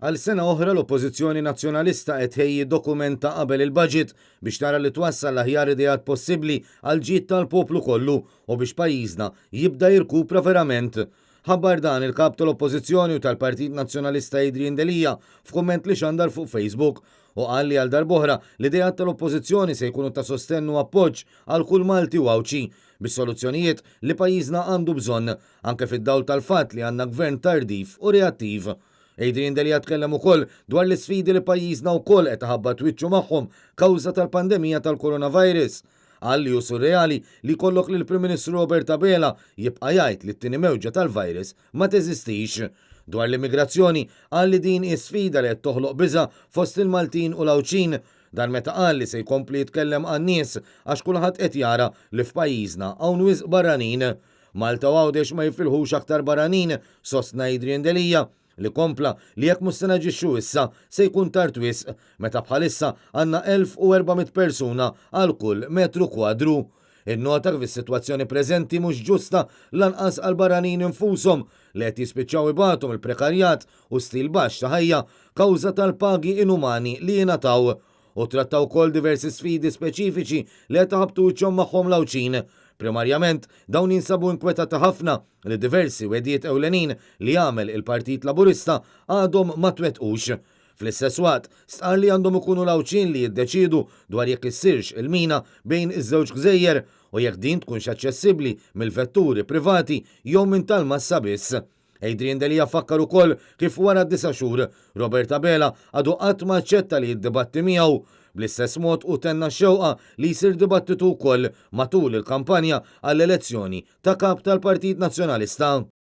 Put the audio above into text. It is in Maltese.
Għal sena oħra l-Oppożizzjoni Nazzjonalista qed tħejji dokument ta' qabel il-budget biex tara li twassal l-aħjar ideat possibbli għall-ġid tal-poplu kollu u biex pajjiżna jibda jirkupra verament. Ħabbar dan il-Kap tal-Oppożizzjoni u tal-Partit Nazzjonalista Adrian Delia f'kumment li xandar fuq Facebook u qal li għal darb'oħra l-ideat tal-Oppożizzjoni se jkunu ta' sostenn u appoġġ għal kull Malti u Għawdxi bis-soluzzjonijiet li pajjiżna għandu bżonn anke fid-dawl tal-fatt li għandna gvern tardiv u reattiv. Adrian Delia tkellem ukoll dwar l-isfidi li pajjiżna wkoll qed iħabbat wiċċu magħhom kawża tal-pandemija tal-coronavirus. Qal li hu surreali li jkollok lill-Prim Ministru Robert Abela jibqa' jgħid li t-tieni mewġa tal-virus ma teżistix. Dwar l-immigrazzjoni, qal li din hi sfida li qed toħloq biża' fost il-Maltin u l-Għawdxin. Dan meta qal li se jkompli jitkellem għan-nies għax kulħadd qed jara li f'pajjiżna hawn wisq barranin. Malta u Għawdex ma jifilħux aktar barranin, sostna Adrian Delia, li kompla li jekk mhux se naġixxu issa se jkun tard wisq meta bħalissa għandna 1,400 persuna għal kull metru kwadru. Innota kif is-sitwazzjoni preżenti mhux ġusta lanqas għall-barranin infushom li qed jispiċċaw ibatu mill-prekarjat u stil baxx ta' ħajja kawża tal-pagi inumani li jingħataw. Hu tratta wkoll diversi sfidi speċifiċi li qed iħabbtu wiċċhom magħhom l-Għawdxin. Primarjament, dawn jinsabu inkwetati ħafna li diversi wegħdiet ewlenin li għamel il-Partit Laburista għadhom ma twettqux. Fl-istess waqt, stqarr li għandhom ikunu l-Għawdxin li jiddeċiedu dwar jekk issirx il-mina bejn iż-żewġ gżejjer u jekk din tkunx aċċessibbli mill-vetturi privati jew minn tal-massa biss. Adrian Delia fakkar ukoll kif wara disa' xhur, Robert Abela għadu qatt ma aċċetta li jiddibatti miegħu. Bl-istess mod hu tenna x-xewqa li jsir dibattitu wkoll matul il-kampanja għall-elezzjoni ta' Kap tal-Partit Nazzjonalista.